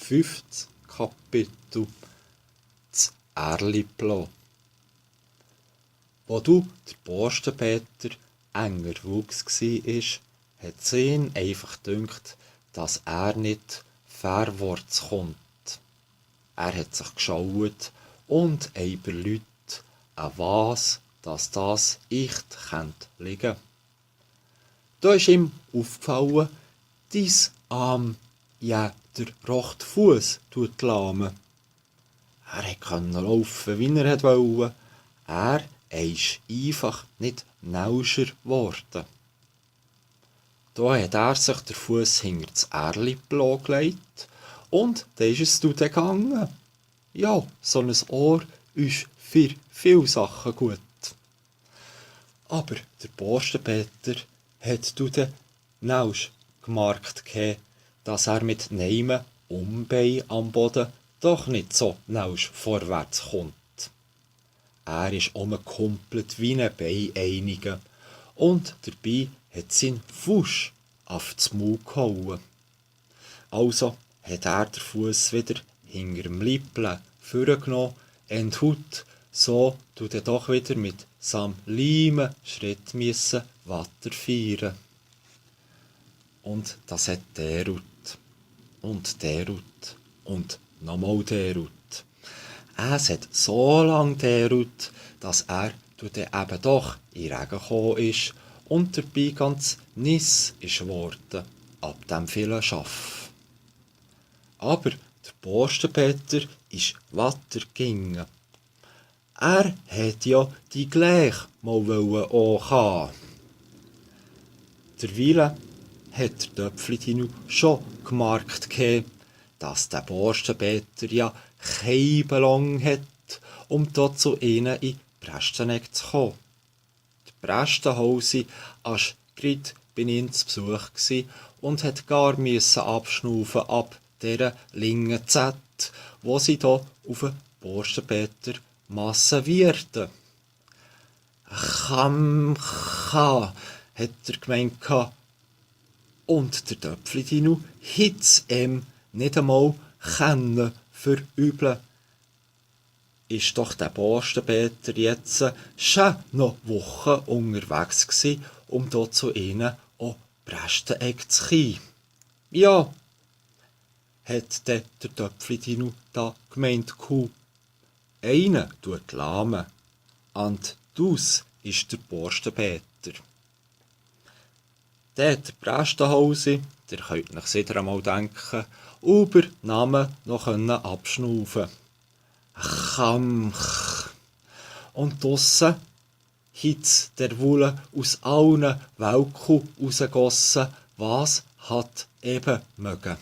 5. Kapitel Das Ärliplo. Wo der Borstenpeter enger Wuchs war, hat es ihn einfach gedünkt, dass er nicht vorwärts kommt. Er hat sich geschaut und über Leute, an was dass das echt liegen. Da ist ihm aufgefallen, dass der rechte Fuß lahmen. Er konnte laufen, wie er wollte. Er ist einfach nicht nauscher geworden. Da hat er sich den Fuß hinter das Ärliplo gelegt und dann ist es gegangen. Ja, so ein Ohr ist für viele Sachen gut. Aber der Borstenpeter hat dann nausch gemerkt, dass er mit einem Umbein am Boden doch nicht so nausch vorwärts kommt. Er ist umgekumpelt wie ein Beineiniger und dabei hat sein Fuß auf das Maul gehauen. Also hat er den Fuß wieder hinter dem Lipplen vorgenommen und heute so tut er doch wieder mit seinem leimen Schritt weiterfahren. Und das hat der Rut und der Rut und nochmal der Rut. Es hat so lange der Rut, dass er dann eben doch in den Regen gekommen ist und dabei ganz nass ist geworden, ab dem vielen Schaff. Aber der Borstenpeter ist weitergegangen. Er hätte ja die gleich mal auch haben. Derweil hat der Töpfli schon gemerkt, dass der Borstenpeter ja keinen Belang hat, um dort zu ihnen in Prästeneck zu kommen. Die Prästenhause war gerade bei ihm zu Besuch und hat gar abschnaufen ab dieser linken Z, wo sie hier auf den Borstenpeter massivierte. Hat er gemeint. Und der Töpfli hätte es ihm nicht einmal verübeln. Ist doch der Borstenpeter jetzt schon noch Wochen unterwegs gsi, um dort zu ihnen auch Prästeneck zu kommen. Ja, hat der Töpfli da gemeint. Einer tut lahmen, und das ist der Borstenpeter. Der hat der Prästenhause, ihr könnt euch wieder einmal denken, über Namen noch abschnaufen. Und draussen hat der Wolle aus allen Welken rausgegossen, was hat eben mögen.